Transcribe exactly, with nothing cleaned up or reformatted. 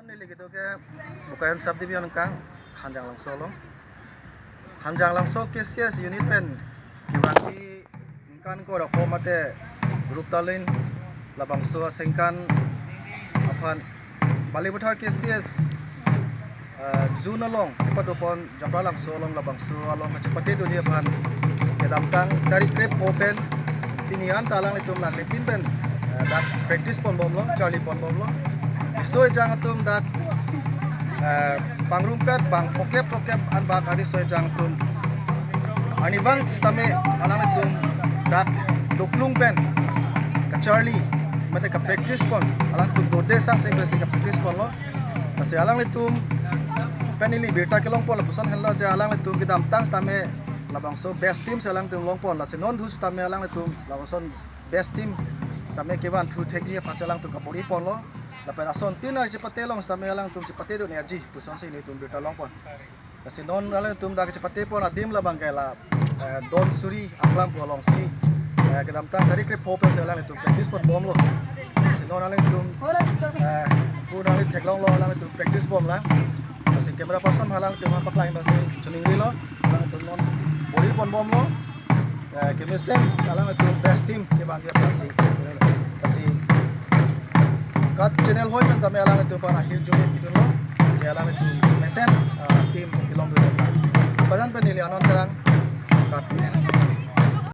Neli kedo ke Bokajan Sub Division kang Hanjanglangso along. Hanjanglangso K C S unit pen kevangji ningkan ingkoi ra pho mate Ruptalin labangso asengkan aphan Balipathar K C S, eh, zone along padopon Japralangso along labangso along kachepate dunji aphan kedamtang tarik krepho pen pini an ta alanglitum langlepin pen, eh, dak practice ponbomlo, charli ponbomlo. Laso ejang atum dak, eh, pangrumpet bang okep tokep an bak ari laso ejang atum arnivang sitame alanglitum dak doklung pen kacharli mate kapractice pon, alangtum dode sang sing si kapractice ponlo. Lasi alanglitum pen neli birta kelong pon lapuson henlo je alanglitum kedamtang sitame labangso best team si alangtum long pon, lasi non thu sitame alanglitum labangso best team tame kevanthu thekji aphan si alangtum kabor-i ponlo. Lapen asontin kachepate along sitame alangtum chepate dun-eji puson si nelitum birta long pon. Lasi non alangtum dak chepate pon adim labang ke la, eh, Don Suri Aklam pu alongsi, eh, kedamtang tarik krepho pen si alanglitum practice ponbomlo. Lasi non alangtum, eh, pu nangli theklonglo, alangtum practice bomlang. Lasi camera person alangtum aphan paklang basi chuning rilo, alangtum non bor-i ponbomlo. Eh, kemesen alangtum best team kevangji aphan si. Lasi KAT channel hoi pen tame alangtum aphan ahirjume pidunlo. Je alangtum mesen, ah, team kelongdun. Bokajan pen neli Anon Terang. KAT.